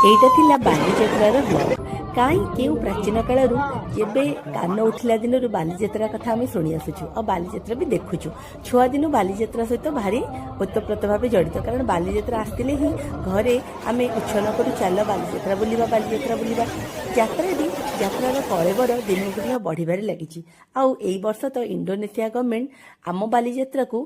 ଏଇଟା ଥିଲା ବାଲିଯାତ୍ରାର ବ୍ଲଗ୍। କାହିଁ କେଉଁ ପ୍ରାଚୀନ କାଳରୁ, ଯେବେ କାନ ଉଠିଲା ଦିନରୁ ବାଲିଯାତ୍ରା କଥା ଆମେ ଶୁଣି ଆସୁଛୁ ଆଉ ବାଲିଯାତ୍ରା ବି ଦେଖୁଛୁ। ଛୁଆଦିନୁ ବାଲିଯାତ୍ରା ସହିତ ଭାରି ଓତପ୍ରୋତ ଭାବେ ଜଡ଼ିତ, କାରଣ ବାଲିଯାତ୍ରା ଆସିଲେ ହିଁ ଘରେ ଆମେ ଉଚ୍ଛନ କରୁ, ଚାଲ ବାଲିଯାତ୍ରା ବୁଲିବା, ବାଲିଯାତ୍ରା ବୁଲିବା। ଯାତ୍ରାଟି ଯାତ୍ରାର କଳେବର ଦିନକୁ ଦିନ ବଢ଼ିବାରେ ଲାଗିଛି। ଆଉ ଏଇ ବର୍ଷ ତ ଇଣ୍ଡୋନେସିଆ ଗଭର୍ଣ୍ଣମେଣ୍ଟ ଆମ ବାଲିଯାତ୍ରାକୁ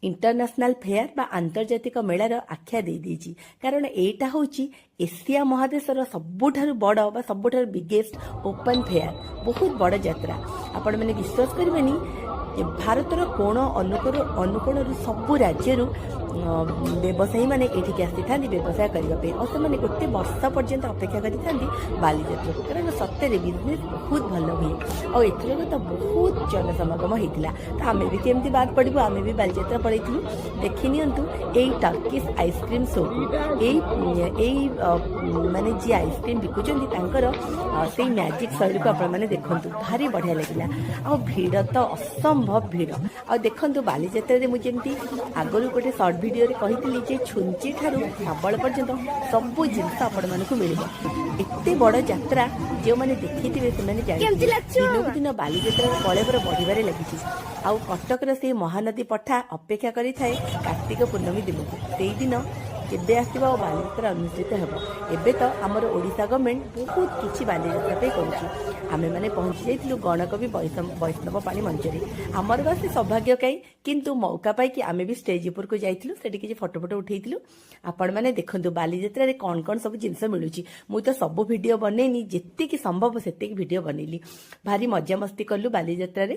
ଇଣ୍ଟରନ୍ୟାସନାଲ ଫେୟାର ବା ଆନ୍ତର୍ଜାତିକ ମେଳାର ଆଖ୍ୟା ଦେଇଦେଇଛି, କାରଣ ଏଇଟା ହେଉଛି ଏସିଆ ମହାଦେଶର ସବୁଠାରୁ ବଡ଼ ବା ସବୁଠାରୁ ବିଗେଷ୍ଟ ଓପନ୍ ଫେୟାର, ବହୁତ ବଡ଼ ଯାତ୍ରା। ଆପଣମାନେ ବିଶ୍ୱାସ କରିବେନି ଯେ ଭାରତର କୋଣ ଅନୁକୋଣରୁ, ସବୁ ରାଜ୍ୟରୁ ବ୍ୟବସାୟୀମାନେ ଏଠିକି ଆସିଥାନ୍ତି ବ୍ୟବସାୟ କରିବା ପାଇଁ। ଆଉ ସେମାନେ ଗୋଟେ ବର୍ଷ ପର୍ଯ୍ୟନ୍ତ ଅପେକ୍ଷା କରିଥାନ୍ତି ବାଲିଯାତ୍ରାକୁ, କାରଣ ସତରେ ବିଜନେସ୍ ବହୁତ ଭଲ ହୁଏ। ଆଉ ଏଥରକ ତ ବହୁତ ଜନସମାଗମ ହେଇଥିଲା, ତ ଆମେ ବି କେମିତି ବାଦ ପଡ଼ିବୁ? ଆମେ ବି ବାଲିଯାତ୍ରା ପଳେଇଥିଲୁ। ଦେଖି ନିଅନ୍ତୁ ଏଇ ଟର୍କିସ୍ ଆଇସ୍କ୍ରିମ୍ ଶୋକୁ। ଏଇ ଏଇ ମାନେ ଯିଏ ଆଇସ୍କ୍ରିମ୍ ବିକୁଛନ୍ତି, ତାଙ୍କର ସେଇ ମ୍ୟାଜିକ୍ ଶୈଳୀକୁ ଆପଣମାନେ ଦେଖନ୍ତୁ, ଭାରି ବଢ଼ିଆ ଲାଗିଲା। ଆଉ ଭିଡ଼ ତ ଅସମ୍ଭବ ଭିଡ଼। ଆଉ ଦେଖନ୍ତୁ, ବାଲିଯାତ୍ରାରେ ମୁଁ ଯେମିତି ଆଗରୁ ଗୋଟେ ସର୍ଟ ଭିଡ଼ିଓରେ କହିଥିଲି ଯେ ଛୁଞ୍ଚି ଠାରୁ ଶାବଳ ପର୍ଯ୍ୟନ୍ତ ସବୁ ଜିନିଷ ଆପଣମାନଙ୍କୁ ମିଳିବ। ଏତେ ବଡ଼ ଯାତ୍ରା, ଯେଉଁମାନେ ଦେଖିଥିବେ ସେମାନେ କେମିତି ଜାଣିଥିବେ। ଲାଗୁଛି? ଦିନକୁ ଦିନ ବାଲିଯାତ୍ରାର କଳେବର ବଢ଼ିବାରେ ଲାଗିଛି। ଆଉ କଟକର ସେଇ ମହାନଦୀ ପଠା ଅପେକ୍ଷା କରିଥାଏ କାର୍ତ୍ତିକ ପୂର୍ଣ୍ଣମୀ ଦିନକୁ, ସେଇଦିନ କେବେ ଆସିବ ଆଉ ବାଲିଯାତ୍ରା ଅନୁଷ୍ଠିତ ହେବ। ଏବେ ତ ଆମର ଓଡ଼ିଶା ଗଭର୍ଣ୍ଣମେଣ୍ଟ ବହୁତ କିଛି ବାଲିଯାତ୍ରା ପାଇଁ କରୁଛି। ଆମେମାନେ ପହଞ୍ଚି ଯାଇଥିଲୁ ଗଣକବି ବୈଷ୍ଣବ ପାଣି ମଞ୍ଚରେ। ଆମର ବା ସେ ସୌଭାଗ୍ୟ କାହିଁ, କିନ୍ତୁ ମୌକା ପାଇକି ଆମେ ବି ଷ୍ଟେଜ୍ ଉପରକୁ ଯାଇଥିଲୁ, ସେଠି କିଛି ଫଟୋ ଫଟୋ ଉଠେଇଥିଲୁ। ଆପଣମାନେ ଦେଖନ୍ତୁ ବାଲିଯାତ୍ରାରେ କ'ଣ କ'ଣ ସବୁ ଜିନିଷ ମିଳୁଛି। ମୁଁ ତ ସବୁ ଭିଡ଼ିଓ ବନେଇନି, ଯେତିକି ସମ୍ଭବ ସେତିକି ଭିଡ଼ିଓ ବନେଇଲି। ଭାରି ମଜାମସ୍ତି କଲୁ ବାଲିଯାତ୍ରାରେ।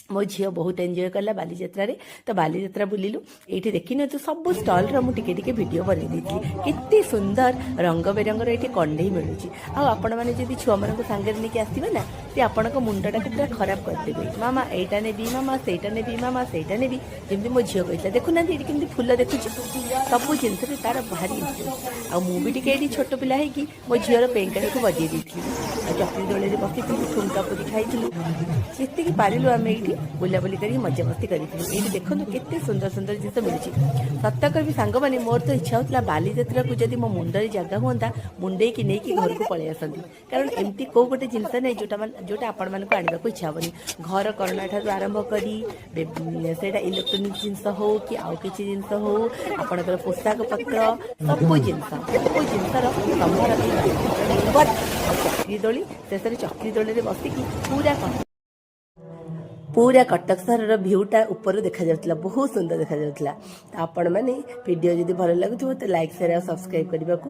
ମୋ ଝିଅ ବହୁତ ଏନ୍ଜୟ କଲା ବାଲିଯାତ୍ରାରେ। ତ ବାଲିଯାତ୍ରା ବୁଲିଲୁ। ଏଇଠି ଦେଖିନିଅନ୍ତୁ, ସବୁ ଷ୍ଟଲ୍ର ମୁଁ ଟିକେ ଟିକେ ଭିଡ଼ିଓ ବନେଇ ଦେଇଥିଲି। କେତେ ସୁନ୍ଦର ରଙ୍ଗ ବେରଙ୍ଗର ଏଇଠି କଣ୍ଢେଇ ମିଳୁଛି। ଆଉ ଆପଣମାନେ ଯଦି ଛୁଆମାନଙ୍କୁ ସାଙ୍ଗରେ ନେଇକି ଆସିବେ ନା, ସେ ଆପଣଙ୍କ ମୁଣ୍ଡଟାକୁ ପୁରା ଖରାପ କରିଦେବେ। ମାମା, ଏଇଟା ନେବି, ମାମା, ସେଇଟା ନେବି, ମାମା, ସେଇଟା ନେବି, ଯେମିତି ମୋ ଝିଅ କହିଥିଲା। ଦେଖୁନାହାନ୍ତି, ଏଇଠି କେମିତି ଫୁଲ ଦେଖୁଛି ସବୁ ଜିନିଷରେ, ତାର ଭାରି ଇଣ୍ଟରେଷ୍ଟ। ଆଉ ମୁଁ ବି ଟିକେ ଏଇଠି ଛୋଟ ପିଲା ହେଇକି ମୋ ଝିଅର ପେଙ୍କାଳିକୁ ବଜେଇ ଦେଇଥିଲି। ଆଉ ଚକ୍ରି ଦୋଳିରେ ବସିଥିଲୁ, ଠୁଙ୍କା ପୁରୀ ଖାଇଥିଲୁ। ଯେତିକି ପାରିଲୁ ଆମେ ଏଇଠି ବୁଲାବୁଲି କରିକି ମଜାମସ୍ତି କରିଥିଲୁ। ଏଇଠି ଦେଖନ୍ତୁ, କେତେ ସୁନ୍ଦର ସୁନ୍ଦର ଜିନିଷ ମିଳୁଛି। ସତ କହିବି ସାଙ୍ଗମାନେ, ମୋର ତ ଇଚ୍ଛା ହେଉଥିଲା ବାଲିଯାତ୍ରାକୁ ଯଦି ମୋ ମୁଣ୍ଡରେ ଜାଗା ହୁଅନ୍ତା, ମୁଣ୍ଡେଇକି ନେଇକି ଘରକୁ ପଳେଇ ଆସନ୍ତି, କାରଣ ଏମିତି କୋଉ ଗୋଟେ ଜିନିଷ ନାହିଁ ଯୋଉଟା ଆପଣମାନଙ୍କୁ ଆଣିବାକୁ ଇଚ୍ଛା ହେବନି। ଘର କରଣା ଠାରୁ ଆରମ୍ଭ କରି ସେଇଟା ଇଲେକ୍ଟ୍ରୋନିକ୍ ଜିନିଷ ହଉ କି ଆଉ କିଛି ଜିନିଷ ହଉ, ଆପଣଙ୍କର ପୋଷାକ ପତ୍ର, ସବୁ ଜିନିଷ, ସବୁ ଜିନିଷର ସମ୍ଭାର ଏଇ ବାଲିଯାତ୍ରାରେ ମିଳିବ। ଆଉ ଚକ୍ରି ଦୋଳି, ଶେଷରେ ଚକ୍ରି ଦୋଳିରେ ବସିକି ପୁରା ପୁରା କଟକ ସହରର ଭ୍ୟୁଟା ଉପରୁ ଦେଖାଯାଉଥିଲା, ବହୁତ ସୁନ୍ଦର ଦେଖାଯାଉଥିଲା। ତ ଆପଣମାନେ ଭିଡ଼ିଓ ଯଦି ଭଲ ଲାଗୁଥିବ ତ ଲାଇକ୍, ସେୟାର ଆଉ ସବସ୍କ୍ରାଇବ୍ କରିବାକୁ